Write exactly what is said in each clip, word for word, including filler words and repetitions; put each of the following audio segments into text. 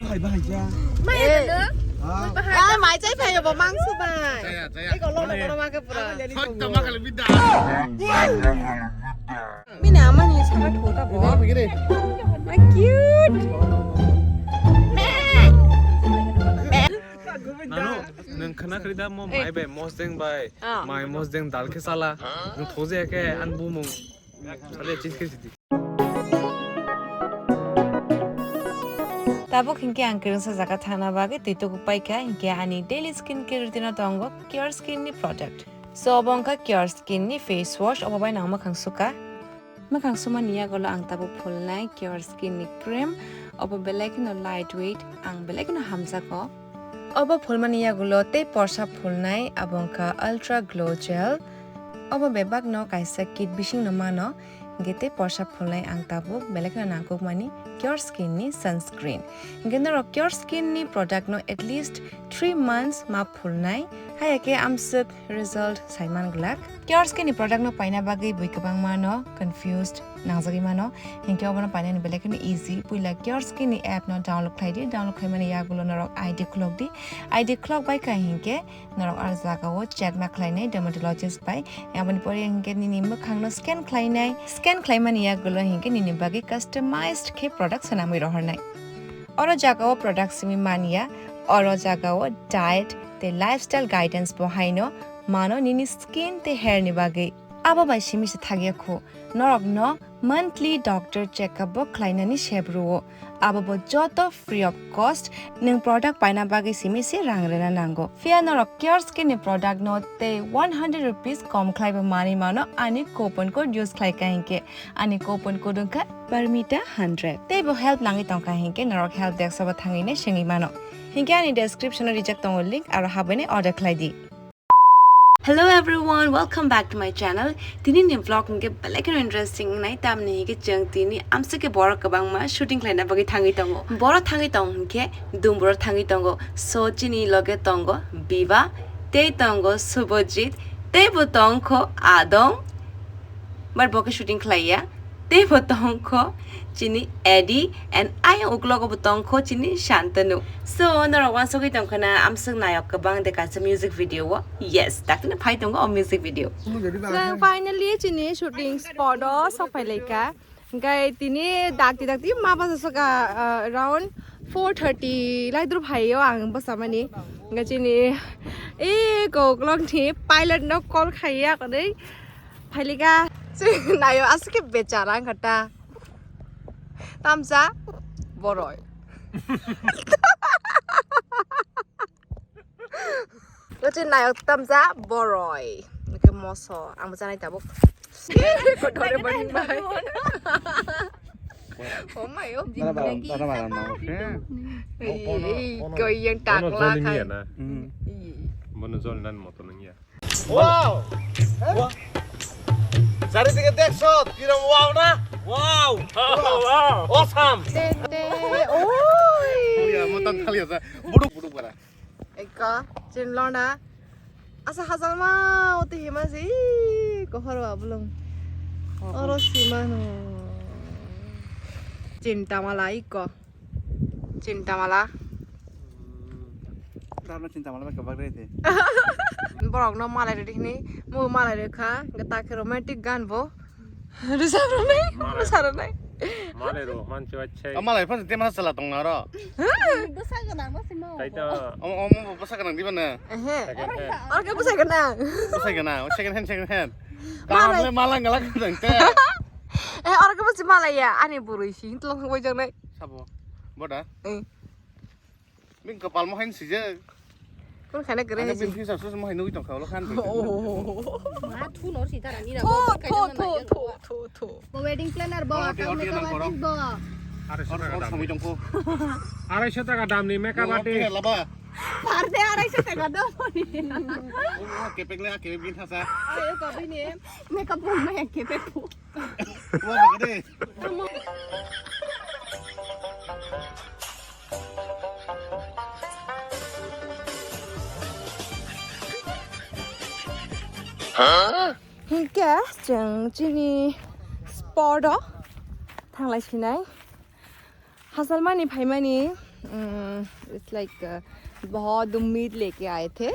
Hai bahai ja. Mai Eh. Ano? Ah. Mai bahai. Ah, mai chai phai bo mangso bai. Chaya, chaya. Ego lo lo ma ke pura. Sotto ma khali bidda. Bini ama ni sama thota bo. Ini apa gini? My cute. Nanu, nang khana kri da mo mai bai mosdeng bai. Ah. Mai mosdeng dal ke sala. Nang thoje ke an bumung. Sale chis ke sidi. Tabuk hinkhe ang kwrwngsa jaga thangna bagwi twi tuku paikha, hinkhe ani daily skin care routine-o tongo Cure Skin ni product. So, obo wngkha Cure Skin ni face wash, obo bai no ang mwkhang sukha. Mwkhang sumani yagulo ang tabuk phulnai Cure Skin ni cream, obo belai kheno light weight, ang belai kheno hamjago. Obo phulmani yagulo tei porsa phulnai, abo wngkha Ultra Glow Gel. Obo bebakno kaisa kit bisingno mano, hinkhe tei porsa phulnai ang tabuk belai kheno nangkukmani Cure Skin ni sunscreen. Hinkhe norok Cure Skin ni product no at least three months ma phulnai, haiya khe amswk result saiman glak. Cure Skin ni product no paina bagwi bui kwbangma no confused nangjagwi mano, hinkhe obono painani belai kheno easy. Puila Cure Skin ni app no download khlai di, download khlaimani yagulo norok I D khulok di, I D khulok bai kha hinkhe norok ar jaga o check ma khlainai dermatologist bai, aboni pore hinkhe nini mwkhang no scan khlainai, scan khlaimani yagulo hinkhe nini bagwi customized khe product swnamwi rohornai. Oro jaga o product simi manya, oro jaga o diet tei lifestyle guidance bo haino mano nini skin tei hair ni bagwi. Abo bai simi se thakya khu, norok no monthly doctor checkup bo khlainani sep rwo. Abo bo joto free of cost, nwng product paina bagwi simi se rang rwna nango. Phiya norok Cure Skin ni product no tei one hundred rupees kom khlai bo manwi mano ani coupon code use khlai kha hinkhe. Ani coupon code wngkha Parmita hundred. Tei bo help nangwi tongkha hinkhe norok help desk o bo thangwi nai swngwi mano. Hinkhe ani description o rijak tongo link, aro habwi nai order khlai di. Hello everyone, welcome back to my channel. Tini ni vlog hinkhe belai kheno interesting wngnai, tamni hinkhe chwng tini amswk khe borok kwbangma shooting khlaina bagwi thangwi tongo. Borok thangwi tong hinkhe Dumbur thangwi tongo. So chini loge tongo Biba, tei tongo Subhajit, tei bo tongkho Adong. But bo khe shooting khlaiya. Tei bo tongkho chini Eddie and ayang uklogo bo tongkho chini Shantanu. So norok wansugwi tongkha na amswk nayok kwbang de kaisa music video o. Yes, daktino phai tongo o music video. Chwng finally chini shooting spot o sok phai laikha. Hinkhe tini dakti dakti ma basa soka, ah, around four thirty lai duru phaio ang bwsamani. Hinkhe chini e koklok ni pilot no call khaiya kwnwi phailika. Nayo aswk khe bechara wngkha ta. Tamsa boroi. Ochi nayok tamsa boroi. Nike moso. Ang bwchanai tabuk. Dore bani bai. Oh my oh. Tara bara, tara bara na, okay? Ih, kau yang tak lah kai. Hmm. Ih. Bono jol nan moto nang ya. Wow! চারিদিকে দেখছো কিরম wow না? Wow! Wow! Awesome! Te, te, oi! Thalia, mo tang thalia sa. Buduk, buduk bara. Eka, chin lona. Asa hasalma, ote hima si, kohor wa bulung. Oro simano. Chin tamala iko. Chin tamala. Darna chin tamala ba kabak re te. Borok no malai re hini, mo malai re kha, gata khe romantic gan bo. Rwchap rwnai, rwchap rwnai. Malai ro, man chwa chai. Malai phan te ma sala tong na ro. Bwsa gwnang no simo. Tai ta. Omo, omo bwsa gwnang di bana. Ehe. Second hand. Oro khe bwsa gwnang. Bwsa gwnang, second hand, second hand. Malai. Kaham le malang galak nang te. Eh, oro khe bwsa malai ya, ani burui si, hintlong hwbai jangnai. Sabo. Boda. Eh. Bini kwpal mo haino sijak. Kun khana kwrwi hai si. Bini kisa sus mo haino tong kha ulo khan. Oh. Ma thu nor si tara ni ra. Tho, tho, tho, tho, tho, tho. Bo wedding planner bo, makeup artist bo. Arai sota ka dam. Arai sota ka dam ni makeup artist. Laba. Par de arai sota ka dam ni. Kepek le kepek bin thasa. Ayo ka bini makeup bo ma kepek. Hinkhe chwng chini spot o thanglai sinai. Hasalmani phaimani Mm, it's like, uh, बहुत उम्मीद लेके आए थे.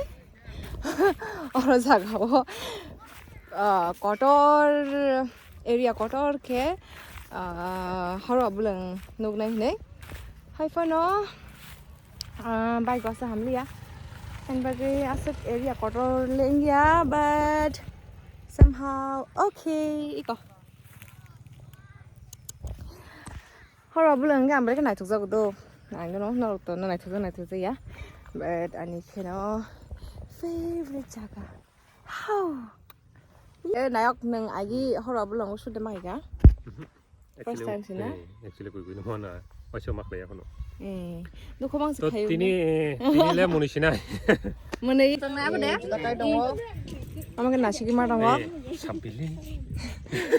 Oro jaga o, uh, kotor area kotor khe, uh, horo bwlwng nuknai hinwi. Hai phano, uh, bike o se hamliya. Ani bagwi aswk area kotor lengya, but somehow okay, iko. Horo bwlwng hwnkhe ang belai khe naithokjago do. Ang no norok to no naithokjak naithokjak ya. But ani kheno favorite jaga. How? Eh, nayok nwng agi horo bwlwngo shoot de maikha. First time sina? Eh, actually koi koi no mana. Waisa mak ya kono. Eh, dukho bang si To khayo. Tini, tini le muni sinai. Mwnwi tongnai abo de? Batai tongo. Amo khe nasiki ma tongo. Eh, sapili.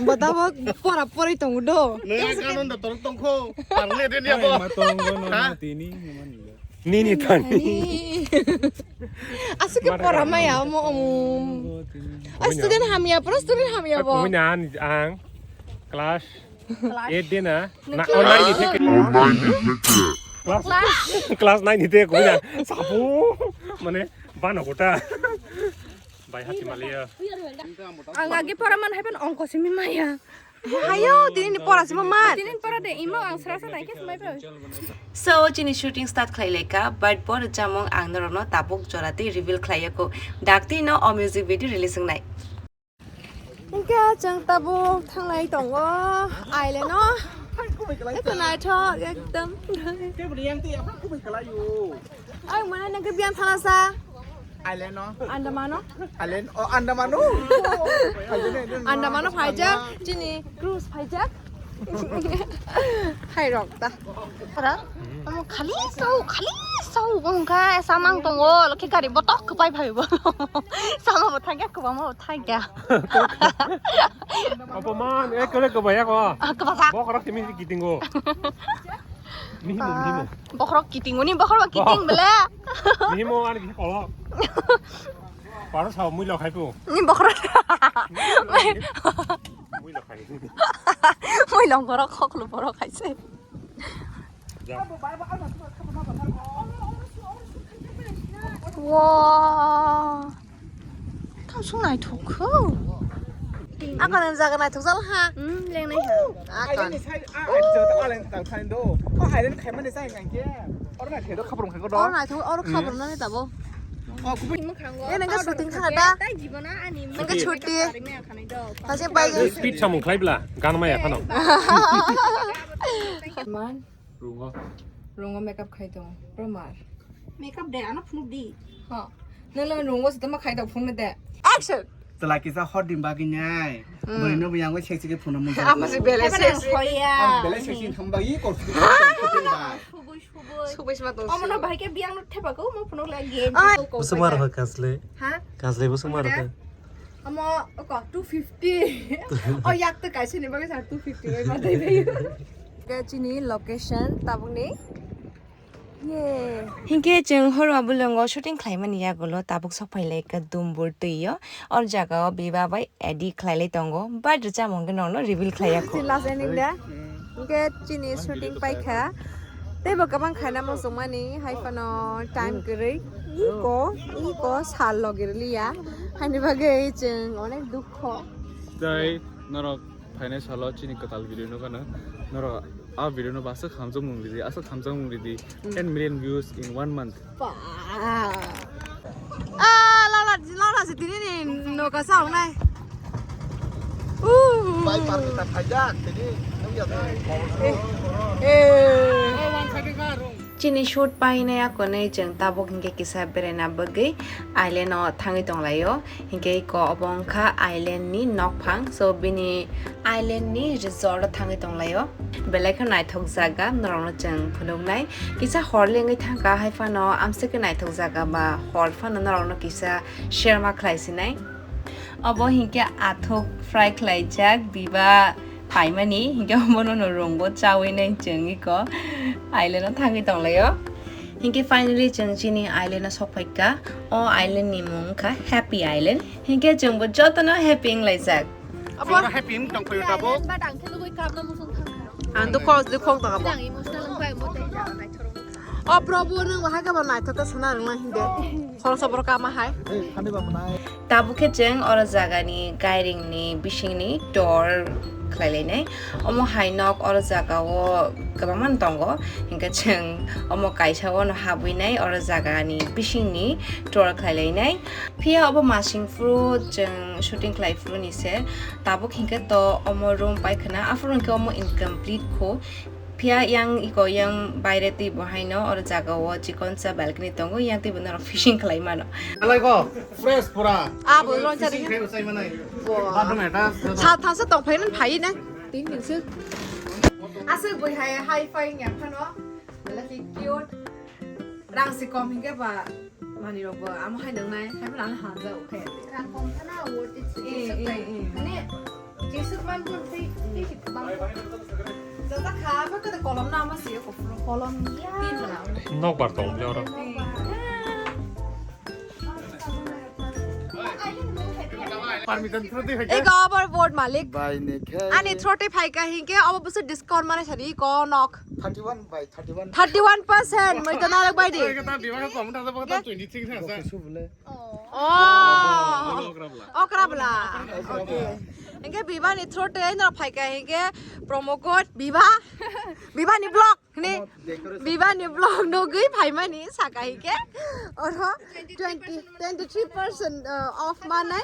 Bo tabok pora pori tongo do. Nang ganon da torok tongkho. Parle de ni abo. Ma tongo no tini, no mani. Nini tani. Aswk khe pora maya omo omo. Student hamya, pro student hamya bo. Kumi na ang class eight de na. Na, oh, nine ni theke. Class, class nine ni theke kumi na. Sabu. Mane, bano kota. Bai hati malia. Ang agi pora man hai pan ongko simi maya. Hayo, tini ni pora sima mat. Tini pora de imo ang sra sra naikhe smai pai. So, chini shooting start khlai laikha, but bo rwchapmung ang norokno tabuk jora twi reveal khlai yakho. Dakti no o music video release wngnai. Hingke chwng tabuk thanglai tongo, aile no. Eko naithok ekdom. Ai, mana nang ke biang thala sa? Island no. Andamano. Island, oh, Andamano. Andamano phaijak, chini cruise phaijak. Hai rok ta. Ora, omo khali sau, khali sau, wngkha samang tongo, lokhi gari botok kwpai phai bo. Sama bo thangya, kwbangma bo thangya. Apa man, eh, kore kwbaya ko. Ah, kwbajak. Bokrok timi kitingo. Mihimu, mihimu. Bokhorok kiting, uni bokhorok kiting bele. Mihimu ani bisi kolok. Paro sao mui lokhai tu. Ni bokhorok. Mui lokhai. Mui long borok khok lu borok khaise. Ja. Wow. Tamo sung naithok kho. Ako nang jaga naithok jal ha. Hmm, lengnai ha. Ako. Island ni side, ah, island tang thani do. Oh, island khai mani sai nang ke. Oro naithok do khaprung khai ko do. Oro naithok, oro khaprung nani tabo. Oh, kubi. Ini nang shooting thang da. Tai jibona ani. Nang chutti. Tase bai. Speed samung khlai bla, gan maya phano. Man. Rungo. Rungo makeup khai tongo. Romar. Makeup de, ano phunuk di. Ha. Nang lang rungo se tama khai tong phunuk de. Action. Tala kisa hot dim bagwi nai. Hmm. Bwrwi no bwyango sexy ke phunuk mun. Ama se bele sexy. Hoya. Bele sexy thamba i ko. Subui, subui. Subui sima tong. Omo no bahai ke biyang no thepa ko mo phunuk la ge. Ai. Ko ko. Busumar ho kasle. Ha? Kasle busumar ho. Amo oko two fifty. O yak to kaisa ni bagwi sa two fifty bai ma dai bai. Ke chini location tabuk ni. Ye. Hinkhe chwng horo bwlwngo shooting khlaimani yagulo tabuk sok phai lai kha Dumbur twi o. Or jaga o biba bai edit khlai lai tongo. But rwchapmung khe nokno reveal khlai yakho. Last ending da. Hinkhe chini shooting paikha. Teibo kwbang khaina muchungmani, hai phano time kwrwi. Iko, iko sal logi rwliya. Haini bagwi chwng onek dukho. Tei norok phainai salo chini kwtal video no gana. Norok a video no aswk hamjakmung ridi, aswk hamjakmung ridi. Ten million views in one month. Ba. Ah, lala, lala si tini ni noka sa unai. Uh. Bai party ta phaijak, tini nung ya. Eh. Eh. Chini shoot painai akonwi chwng tabuk hinkhe kisa beraina bagwi island o thangwi tonglaio. Hinkhe iko obo wngkha island ni nokphang, so bini island ni resort o thangwi tonglaio. Belai khe naithok jaga norokno chwng phunuknai. Kisa hor lengwi thangkha hai phano amswk khe naithok jaga ba hor phano norokno kisa share ma khlai sinai. Obo hinkhe athuk fry khlaijak biba paimani, hinkhe obono no rungbo chawi nai chwng iko island o thangwi tonglaio. Hinkhe finally chwng chini island o sokphaikha. O island ni mung wngkha Happy Island. Hinkhe chwngbo jotono happy wnglaijak. Chwngbo happy wng tongphaio tabuk. But ang khe lugui kapna musung thangkha. Ang dukho, dukho tongkha bo. Ang emotional wngkha, ang bo tei jaga naithok. O Prabhu, nwng bahai khe bo naithok khe sana rwna hinde. Khoroksa borok kama hai. Tabuk khe chwng oro jagani gairingni bisingni tour khlai lainai. Omo hai nok oro jagao kwbangma tongo. Hinkhe chwng omo kaisa o no habwi nai oro jagani bisingni tour khlai lainai. Phiya obo masing phuru chwng shooting khlai phuru ni se. Tabuk hinkhe to omo room pai khna. Aphuru hinkhe omo incomplete kho. Phiya yang iko yang baire twi bo haino oro jaga o chikon sa balcony tongo, yang twi bo norok fishing khlai mano. Alai ko fresh pura. Ah, bo ron chari. Fishing khai usai manai. Bo. Bathroom eta. Sa thasa tong phai nan phai na. Tin din su. Aswk bui hai, hi-fi ya phano. Laki cute. Rang si kom hingke ba. Mani rok bo amo hai nang nai, hai phano ang hamjak o khe. Rang kom phano o ti Eh, eh, eh. Mane, jesuk man bun tei, tei si bang. Jata kha, ba kada kolom na ama si ko phano. Kolom ya. Tin la. Nok bar tong bia oro. Eh. Permission throw di hai. Ego abor board malik. Bai ne khe. Ani throw tei phai ka hingke abo busu discount mane sari ko nok. Thirty one by thirty one. Thirty one percent moi to narok bai di. Oi, kata biwa ka kom ta ba ta twenty six ha sa. Kusu bole. Oh. Okra bla. Okra bla. Okay. Hingke biwa ni throw tei no phai ka hingke promo code biwa. Biwa ni blog ni. Biwa ni blog no gui phai mani saka hingke. Oro twenty, twenty three percent uh, off mane.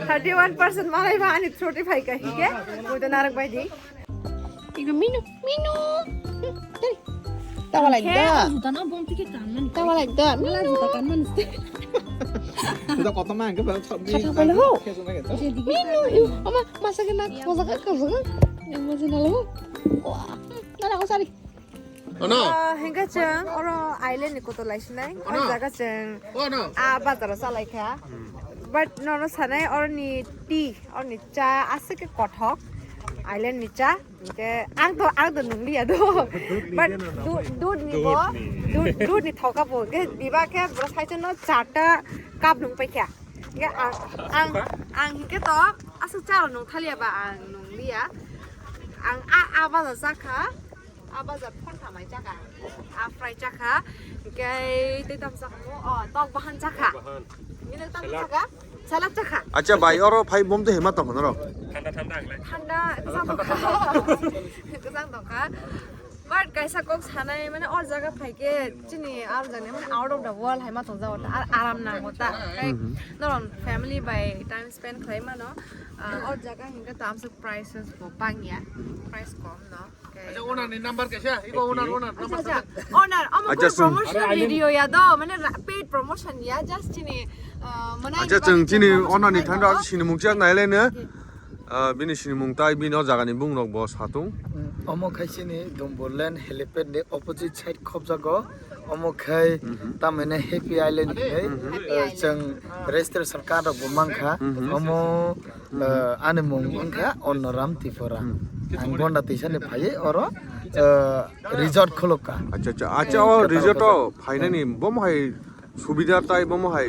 Thirty one percent malai ba ani throw tei phai ka hingke. Moi to narok bai di. Igo minu, minu. Tawa lai da. Juta na bom tike kan man. Tawa lai da. Mala juta kan man. Juta koto man ke ba. Minu. Ama masa ke na kosa ka kosa ka. Yang masa na lo. Wah. Nana ko sari. Ono. Ah, hingke chwng oro island ni kotor lai sinai. Ono. O jaga chwng. Ono. Ah, bazar o salai kha. But nono sanai oro ni tea, oro ni cha aswk ke kothok. Island ni cha. Hingke ang to, ang to nung liya do. But du-, dud ni bo, dud, dud ni thoka bo. Hingke biba khe bro sai no charta cup nung pai kha. Hingke ang, ang, ang hingke to aswk cha nung thaliya ba ang nung liya. Ang a, a bazar cha kha. A bazar phon thamai chakha. A fry chakha. Hingke tei tam chakha mo. Oh, tok bahan chakha. Tok bahan. Nini tam chakha? Salad chakha. Acha bai oro phai bom de hema tong noro. Thanda thanda anglai. Thanda kwchang tongkha. Kwchang tongkha. But kaisa kok sanai mane or jaga phaike chini ar jani mane out of the world hai ma tong jago ta. Ar aram nango ta. Kai Mhm. noron family by time spend khlai mano. Ah, or jaga hingke tam se prices bo bangya. Price kom no. Acha, owner ni number kaisa, iko owner, owner, number Acha, acha. Owner, amo Acha, koi chwng promotional Are, are, video ya do, mane ra-, paid promotion ya, just chini, uh, mane Acha, chwng chini owner ni thangda sini mung chak nai le ne. Ah, bini sini mung tai, bini o jaga ni bung rok bo satung. Omo khai chini Dumburland helipad ni opposite side khobjago. Omo khai Mhm. tamene Happy Island hinwi, Mhm. eh, chwng registration card rok bo mankha. Mhm. Omo Eh, ani mung wngkha Onnoram Tripura. Hmm. Ang Gonda Tisani phaiwi oro, eh, resort khulukha. Acha, acha, acha, o Kwtal resort o kwtal. Phainani bomo hai subida tai bomo hai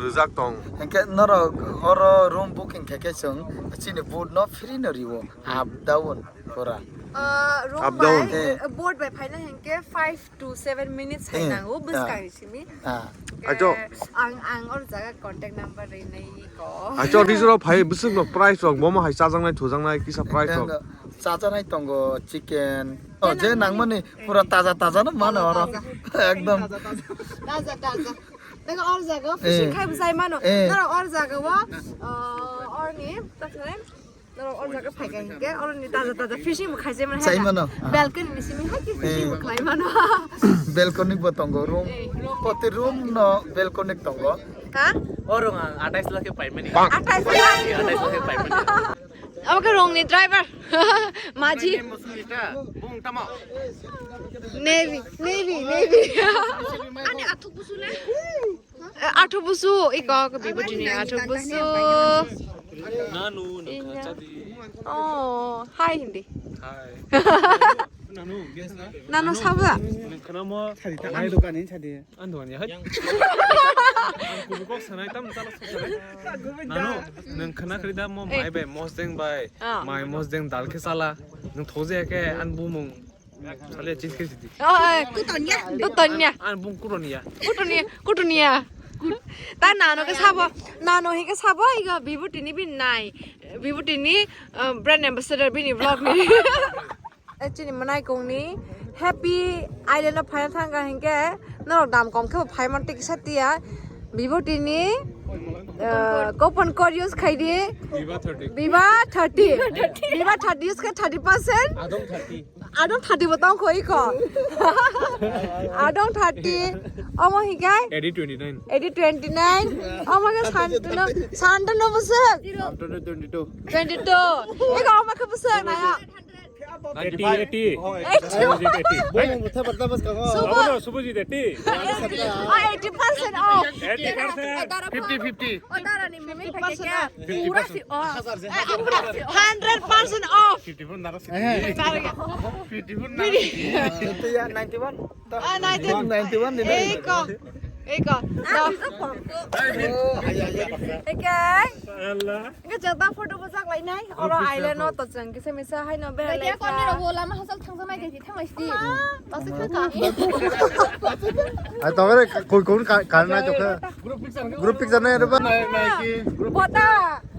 rijak tong. Hingke norok oro room booking khe khe chwng chini boat no free no riwo, up down pura. Uh, room Up down. By, Eh. uh, boat by phaina hingke five to seven minutes hai Eh. nango, Ah. bwskang ni simi. Ah. Hingke Acho. ang, ang or jaga contact number rinai ko. Acho, resort o phai bwswk no price rok, bomo hai chajaknai, thujaknai, kisa price rok. Chajaknai tongo, chicken. Oh, Kena je nangmani? Nangmani pura taja taja no mano oro. Taja. Ekdom. Taja, taja. Taja, taja. Nang or jaga fishing Eh. khai bwsai mano. Eh. Nang or jaga wa, uh, or ni, ta khlai? Norok o jaga phai kha hinkhe, oroni taja taja fishing bo khaijai mano. Chai mano. Balcony ni simi hai khe fishing bo khlai mano. Balcony bo tongo, room. Eh, room. Poti room no balcony tongo. Ha? O rong ang atais lakh khe paimani. Atais lakh? Atais lakh khe paimani. Abo khe rong ni driver. Maji. Name bo simi ta, bung tamo. Navy, Navy, Navy. Ani athuk busu le. Eh, athu busu, iko, ko bibu jini athu busu. Nanu, nang Inya. Khacha di. Oh, hi hindi. Hi. Nano sabo da? Nwng khwnamo. Sadi ta, ang dukani sadi. Ang dukani hai. Ang kubui kok sanai tam chala sok sanai. Nano, nwng khwna khri da mo mai bai mosdeng bai. Ah. Mai mosdeng dal khe chala. Nwng thoje khe ang bumung. Sale chis khe sidi. Oh, eh. Kutonya. Kutonya. Ang bung kuronia. Kutonia, kutonia. Ta nano khe sabo, nano hi khe sabo iga Bibutini bin nai. Bibutini, eh, brand ambassador bini vlog ni. Eh, chini mwnaikungni Happy Island o phaina thangkha hinkhe norok dam kom khe bo phaiman tei kisa tiya. Bibutini, eh, coupon code use khaidi. Viva thirty. Viva thirty. Viva thirty use khe thirty percent. Adong thirty. Adong thirty bo tongkho iko. Adong thirty. Omo hinkhe? Eighty twenty-nine. Eighty twenty-nine. Omo khe Santanu, Santanu bwswk? Santanu twenty-two. Twenty-two. Iko omo khe bwswk naya? Eighty, eighty. Eighty. Subhajit, eighty. Subhajit. Abono Subhajit eighty. Oh, eighty percent off. Eighty percent. Fifty fifty. Fifty percent off. Pura si off. Hundred percent off. Fifty percent naro. Fifty percent naro. Ninety-one. Ah, ninety-one. Ninety-one din. Eko. Eko. Eke. Hingke chwng ta photo bwchak lainai. Oro island o to chwng kisa misa haino berlai kha. Kami rok bo lama hachal thangsa mai khe thang lai si. Tasi kha ka. Ai to re koi kon ka na to kha. Group picture nai re ba. Bota.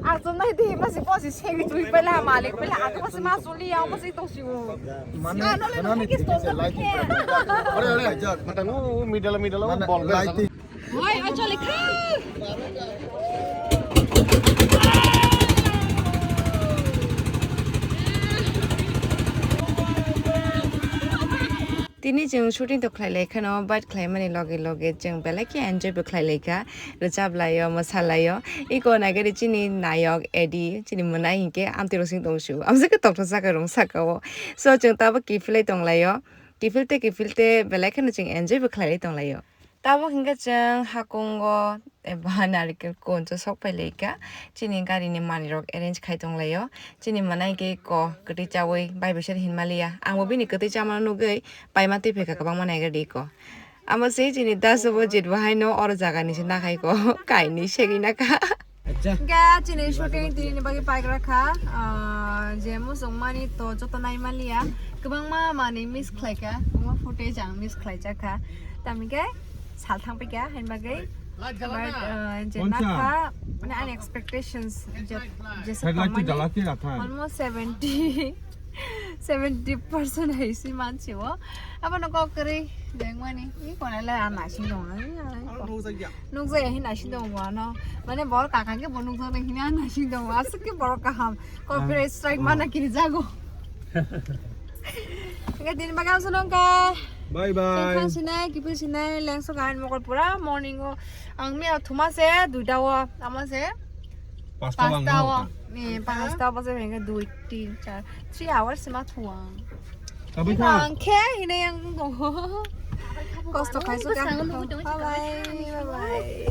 Ar chwng nai di masi posi segi tui pela malik pela ak masi masuli ya masi to si. Mane, mane ni kisa lighting. Ore, ore, matang u middle, middle u bol lighting. Oi, oi, chole kha. Tini chwng shooting to khlai lai kheno, but khlai mani loge loge chwng belai khe enjoy bo khlai lai kha, rwchap lai o, mwsa lai o. Iko naigari chini nayok Edi, chini mwnai hinkhe amtwi rosing tong su. Amsa khe tokthok saka rung saka o. So chwng tabo kiphilai tong lai o. Kiphil te kiphil te belai kheno chwng enjoy bo khlai lai tong lai o. Tabuk hinkhe chwng hakungo eba narikel konso sok phai lai kha. Chini gari ni manwi rok arrange khai tong lai o. Chini mwnai khe ko kwtwi chawi bai bisar hin maliya. Ang bo bini kwtwi chamano nugwi paima twi phai kha kwbangma naigra di ko. Amo se chini daso bo jet bo haino oro jaga ni se nakhai ko. Kainwi segwi nakha. Hingke chini shooting tini bagwi paigra kha, ah, je muchung mani to joto nai maliya, kwbangma manwi miss khlai kha, kwbangma footage ang miss khlai jak kha, tamni khe sal thang paikha, hain bagwi, but, ah, je nakha, mane ani expectations je, jesa tongmani almost seventy. Seventy percent hai si mansi o. Abo no kok kwrwi bengmani. I kona le a nasing dong. Nukjaya hin nasing dong bo ano. Mane bor kakang ke bo nukjak nai hin a nasing dong. Asuk ke bor kaham. Copyright strike mana kiri jago. Nge din bagam sunong ka. Bye bye. Sengkhang sinai, kipi sinai, lengso gahan mokol pura morning o. Ang mi a thuma se, duita o, ama se. Pasta o. Ni pasta o se hengke dui, tin, char, three hours ma thuang. Tabuk kha. Ang khe hine yang go. Kosto khai so. Bye bye, bye bye.